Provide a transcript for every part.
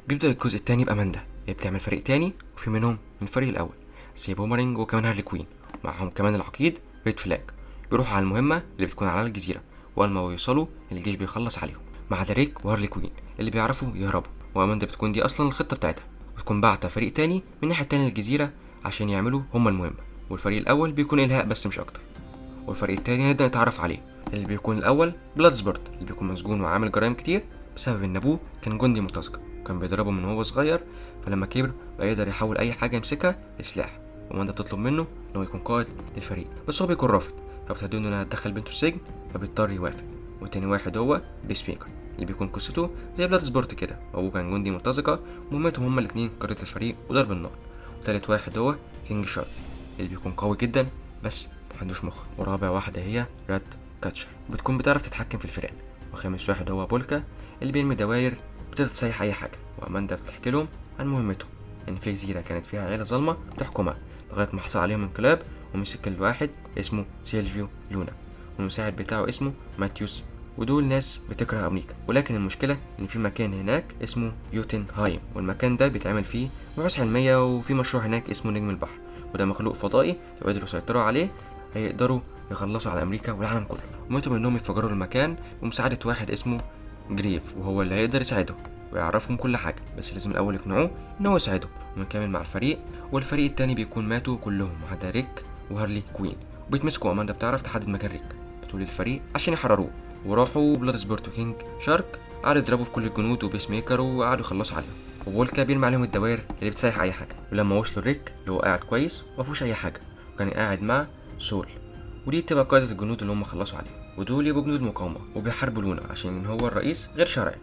بيبدأ الجزء التاني بأماندا اللي بتعمل فريق تاني، وفي منهم من الفريق الأول زي بومرينج وكمان هارلي كوين، معاهم كمان العقيد ريد فلاج. بيروحوا على المهمة اللي بتكون على الجزيرة، وأول ما بيوصلوا الجيش بيخلص عليهم ما عدا ريك وهارلي كوين اللي بيعرفوا يهربوا. وأماندا بتكون دي أصلا الخطة بتاعتها، وتكون باعتة فريق تاني من الناحية التانية للجزيرة عشان يعملوا هما المهمة، والفريق الأول بيكون إلهاء بس مش أكتر. والفريق التاني نبدأ نتعرف عليه، اللي بيكون الأول بلاد سبورت اللي بيكون مسجون وعامل جرائم كتير بسبب إن أبوه كان جندي مرتزقة وكان بيضربه من وهو صغير، فلما كبر بقى يقدر يحول أي حاجة يمسكها لسلاح. وأماندا بتطلب منه إن هو يكون قائد للفريق، بس هو بيكون رافض، فبتهدده إنها تدخل بنته السجن، فبيضطر يوافق. وتاني واحد هو بيس ميكر اللي بيكون قصته زي بلاد سبورت كده، وأبوه كان جندي مرتزقة ومهمتهم هما الاتنين قيادة الفريق وضرب النار. وتالت واحد هو كينج شارك اللي بيكون قوي جدا بس ما عندوش مخ. ورابع واحدة هي رات كاتشر بتكون بتعرف تتحكم في الفئران. وخامس واحد هو بولكا اللي بيرمي دواير بتقدر تسيح أي حاجة. وأماندا بتحكي لهم عن مهمتهم إن في جزيرة كانت فيها عيلة ظالمة بتحكمها لغاية ما حصل عليهم انقلاب، ومسك الواحد اسمه سيلفيو لونا والمساعد بتاعه اسمه ماتيوس، ودول ناس بتكره أمريكا. ولكن المشكلة إن في مكان هناك اسمه يوتنهايم، والمكان ده بيتعمل فيه بحوث علمية، وفي مشروع هناك اسمه نجم البحر، وده مخلوق فضائي لو قدروا يسيطروا عليه هيقدروا يخلصوا على أمريكا والعالم كله. ومهمتهم إنهم يفجروا المكان بمساعدة واحد اسمه جريف، وهو اللي هيقدر يساعدهم ويعرفهم كل حاجة، بس لازم الأول يقنعوه إن هو يساعدهم. ونكمل مع الفريق، والفريق التاني بيكون ماتوا كلهم ما عدا ريك وهارلي كوين، وبيتمسكوا. أماندا بتعرف تحدد مكان ريك، بتقول للفريق عشان يحرروه، وراحوا بلاد سبورت وكينج شارك قعدوا يضربوا في كل الجنود وبيس ميكر وقعدوا يخلصوا عليهم، وبولكا بيرمي عليهم الدوائر اللي بتسيح اي حاجه. ولما وصلوا ريك اللي هو قاعد كويس ما فيهوش اي حاجه، وكان قاعد مع سول، ودي تبقى قائده الجنود اللي هم خلصوا عليهم، ودول يبقوا جنود مقاومه وبيحاربوا لونا عشان هو الرئيس غير شرعي،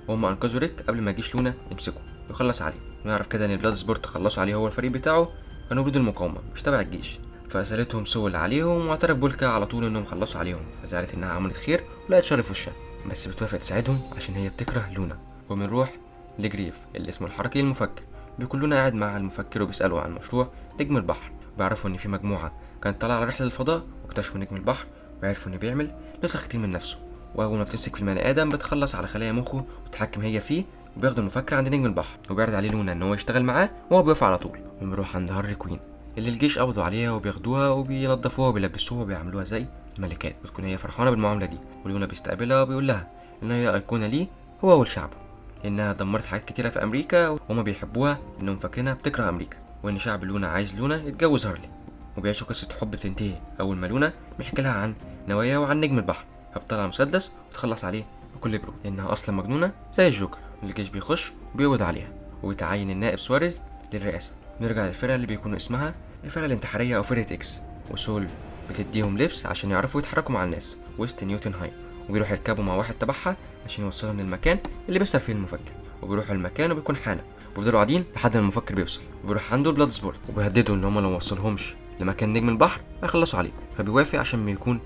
وهم انقذوا ريك قبل ما جيش لونا يمسكه ويخلص عليه. ونعرف كده ان بلاد سبورت خلصوا عليه هو الفريق بتاعه كانوا جنود المقاومه مش تبع الجيش. فسالتهم سول عليهم، واعترف بولكا على طول انهم خلصوا عليهم، فزعلت انها عملت خير ولقت شر في وشها، بس بتوافق تساعدهم عشان هي بتكره لونا. وبنروح لجريف اللي اسمه الحركي المفكر، بيكون لونا قاعد مع المفكر وبيسأله عن مشروع نجم البحر، وبيعرفوا ان في مجموعة كانت طالعة على رحلة للفضاء واكتشفوا نجم البحر وعرفوا انه بيعمل نسخ كتير من نفسه، واول ما بتمسك في البني ادم بتخلص على خلايا مخه وتتحكم هي فيه. وبياخدوا المفكر عند نجم البحر وبيعرض عليه لونا ان هو يشتغل معاه، وهو بيوافق على طول. وبنروح عند هارلي كوين اللي الجيش قبضوا عليها وبياخدوها وبينضفوها وبيلبسوها وبيعملوها زي الملكات، وتكون هي فرحانه بالمعامله دي. ولونا بيستقبلها وبيقول لها ان هي ايقونه ليه هو ولشعبه، لانها دمرت حاجات كتيره في امريكا وهما بيحبوها لانهم فاكرينها بتكره امريكا، وان شعب لونا عايز لونا يتجوز هارلي. وبيعيشوا قصه حب بتنتهي اول ما لونا بيحكي لها عن نوايا وعن نجم البحر، فبتطلع مسدس وتخلص عليه بكل برود لانها اصلا مجنونه زي الجوكر. الجيش بيخش وبيقبض عليها، وبيتعين النائب سواريز للرئاسه. نرجع للفرقه اللي بيكون اسمها الفرقه الانتحاريه او فرقه اكس، وسول بتديهم لبس عشان يعرفوا يتحركوا مع الناس وسط نيوتنهايم، وبيروحوا يركبوا مع واحد تبعها عشان يوصلهم للمكان اللي بيسهر فيه المفكر. وبيروحوا المكان وبيكون حانه، وبيفضلوا قاعدين لحد ما المفكر بيوصل، وبيروح عنده البلاد سبورت وبيهددوا ان هم لو موصلهمش لمكان نجم البحر هيخلصوا عليه، فبيوافق عشان بيكون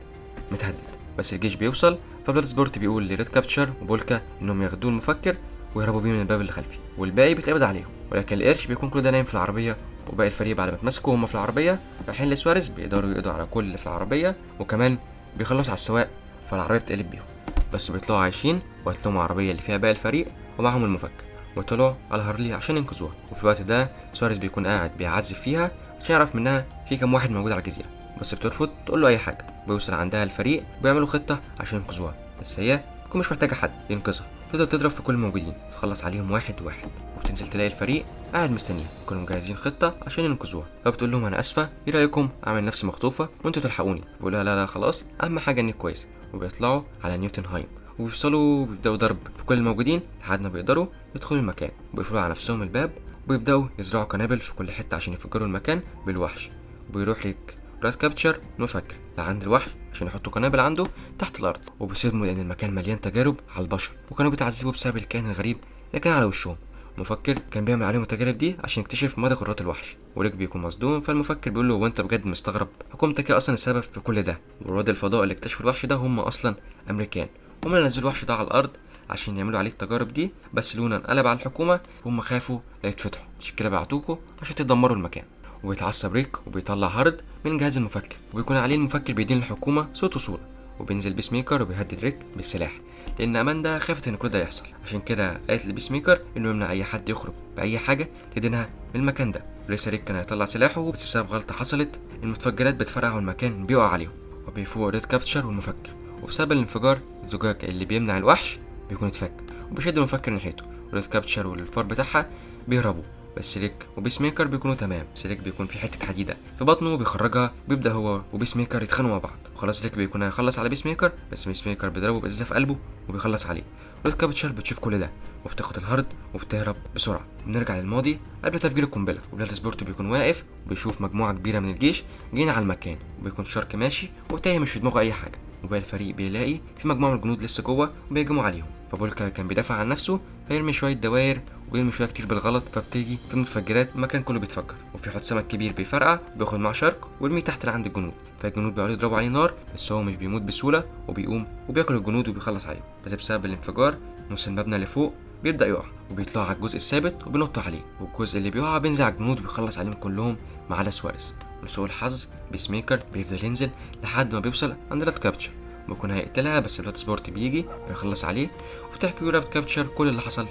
متهدد. بس الجيش بيوصل، فبلاد سبورت بيقول لريد كابتشر وبولكا انهم ياخدوه المفكر ويهربوا بيه من الباب الخلفي، والباقي بيتقبض عليهم. ولكن القرش بيكون كل ده نايم في العربيه، وباقي الفريق بعد ما اتمسكوا وهم في العربيه رايحين لسواريز بيقدروا يقضوا على كل اللي في العربيه، وكمان بيخلصوا على السواق فالعربيه بتقلب بيهم، بس بيطلعوا عايشين وقتلهم العربيه اللي فيها باقي الفريق ومعهم المفكر، وطلعوا على هارلي عشان ينقذوها. وفي الوقت ده سواريز بيكون قاعد بيعذب فيها عشان يعرف منها في كام واحد موجود على الجزيره، بس بترفض تقول له اي حاجه. بيوصل عندها الفريق وبيعملوا خطه عشان ينقذوها، بس هي بتكون مش محتاجه حد ينقذها، تفضل تضرب في كل الموجودين تخلص عليهم واحد واحد. وبتنزل تلاقي الفريق قاعد مستنيها، كانوا مجهزين خطه عشان ينقذوها، فبتقول لهم انا اسفه، ايه رايكم اعمل نفسي مخطوفه وانتوا تلحقوني؟ بيقولوا لها لا لا خلاص، اهم حاجه انك كويسه. وبيطلعوا على نيوتنهايم وبيوصلوا وبيبداوا ضرب في كل الموجودين لحد ما بيقدروا يدخلوا المكان، وبيقفلوا على نفسهم الباب وبيبداوا يزرعوا قنابل في كل حته عشان يفجروا المكان بالوحش. وبيروح لك رات كابتشر مفكر لعند الوحش عشان يحطوا قنابل عنده تحت الارض، وبيصدموا لان المكان مليان تجارب على البشر، وكانوا بيتعذبوا بسبب الكائن الغريب اللي كان على وشهم. المفكر كان بيعمل عليهم التجارب دي عشان يكتشف مدى قدرات الوحش، وريك بيكون مصدوم، فالمفكر بيقول له هو انت بجد مستغرب؟ حكومتك هي اصلا السبب في كل ده، ورواد الفضاء اللي اكتشفوا الوحش ده هم اصلا امريكان، هم اللي نزلوا الوحش ده على الارض عشان يعملوا عليه التجارب دي، بس لونا انقلب على الحكومه وهم خافوا لا يتفتحوا، عشان كده بعتوكوا عشان تدمروا المكان. وبيتعصب ريك وبيطلع hard من جهاز المفكر، وبيكون عليه المفكر بيدين الحكومه صوت وصوره، وبينزل بيس ميكر وبيهدد ريك بالسلاح لان اماندا خافت ان كل ده يحصل، عشان كده قالت لبيس ميكر انه يمنع اي حد يخرج باي حاجة تدينها من المكان ده. ولسه ريك كان هيطلع سلاحه، بس بسبب غلطه حصلت المتفجرات بتفرقع والمكان بيقع عليهم، وبيفوق ريد كابتشر والمفكر، وبسبب الانفجار الزجاج اللي بيمنع الوحش بيكون اتفك وبيشد المفكر ناحيته. ريد كابتشر والفار بتاعها بيهربوا، بس ريك وبيس ميكر بيكونوا تمام. بس ريك بيكون في حتة حديده في بطنه وبيخرجها، بيبدا هو وبيس ميكر يتخانقوا مع بعض، وخلاص ريك بيكون هيخلص على بيس ميكر، بس بيس ميكر بيضربه بازازه في قلبه وبيخلص عليه. ريد كابتشر بتشوف كل ده وبتاخد ال hard وبتهرب بسرعة. بنرجع للماضي قبل تفجير القنبلة، وبلاد سبورت بيكون واقف وبيشوف مجموعة كبيرة من الجيش جايين على المكان، وبيكون شارك ماشي وتايه مش في دماغه اي حاجة، وباقي الفريق بيلاقي في مجموعة من الجنود لسه جوه وبيهجموا عليهم. فبولكا كان بيدافع عن نفسه فيرمي شوية دواير وبيرمي شوية كتير بالغلط، فبتيجي في المتفجرات المكان كله بيتفجر، وفي حوض سمك كبير بيفرقع بياخد مع شارك ويرميه تحت لعند الجنود. فالجنود بيقعدوا يضربوا عليه نار، بس هو مش بيموت بسهولة وبيقوم وبياكل الجنود وبيخلص عليهم. بس بسبب الانفجار نص المبنى اللي فوق بيبدا يقع، وبيطلعوا على الجزء الثابت وبينطوا عليه، والجزء اللي بيقع بينزل على الجنود وبيخلص عليهم كلهم ما عدا سواريز. ولسوء الحظ بيس ميكر بيفضل ينزل لحد ما بيوصل عند رات كابتشر، بيكون هيقتلها، بس بلاد سبورت بيجي بيخلص عليه، وبتحكي له رات كابتشر كل اللي حصل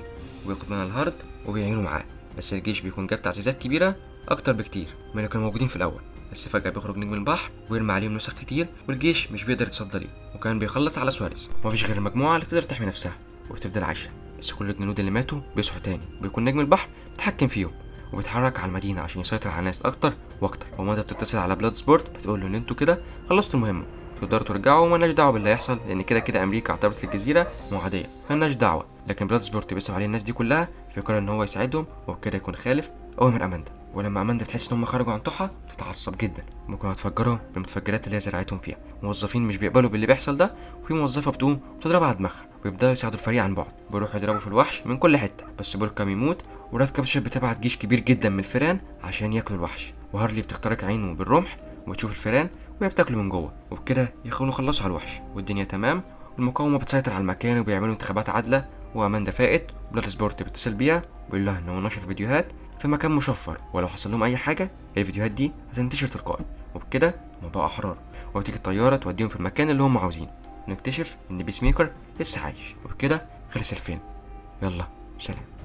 وبياخد منها ال hard وبيعينه معاه. بس الجيش بيكون جاب تعزيزات كبيرة اكتر بكتير من اللي كانوا موجودين في الاول. بس فجاة بيخرج نجم البحر ويرمي عليهم نسخ كتير، والجيش مش بيقدر يتصدى ليه، وكان بيخلص على سواريز. ومفيش غير المجموعة اللي تقدر تحمي نفسها وبتفضل عايشه، بس كل الجنود اللي ماتوا بيصحوا تاني، وبيكون نجم البحر متحكم فيهم وبيتحرك على المدينة عشان يسيطر على الناس اكتر واكتر. ومادا بتتصل على بلاد سبورت بتقول له ان انتوا كده خلصتوا المهمة، تقدروا ترجعوا ومالناش دعوه باللي هيحصل، لان كده كده امريكا اعتبرت الجزيرة معاديه، مالناش دعوه. لكن بلاد سبورت بيسحب عليه الناس دي كلها، فيقرر ان هو يساعدهم، وبكده يكون خالف اوامر اماندا. ولما اماندا تحس ان هم خرجوا عن طوعها بتتعصب جدا، ممكن هتفجرهم بالمتفجرات اللي هي زرعتهم فيها. موظفين مش بيقبلوا باللي بيحصل ده، وفي موظفة بتقوم وتضربها على دماغها، ويبداوا يساعدوا الفريق عن بعد، بيروحوا يضربوا في الوحش من كل حتة، بس بولكا بيموت. ورات كابتشر بتبعت جيش كبير جدا من الفيران عشان ياكلوا الوحش، وهارلي بتخترق عينه بالرمح وبتشوف الفيران وهي بتاكله من جوه، وبكده يكونوا خلصوا على الوحش والدنيا تمام. والمقاومة بتسيطر على المكان وبيعملوا انتخابات عادلة، واماندا فاقت. بلاد سبورت بيتصل بيها وبيقول لها ان هو نشر فيديوهات في مكان مشفر، ولو حصل لهم اي حاجة الفيديوهات دي هتنتشر تلقائي، وبكده هم بقوا احرار. وبتيجي الطيارة توديهم في المكان اللي هم عاوزينه. نكتشف ان بيس ميكر لسه عايش، وبكده خلص الفيلم. يلا سلام.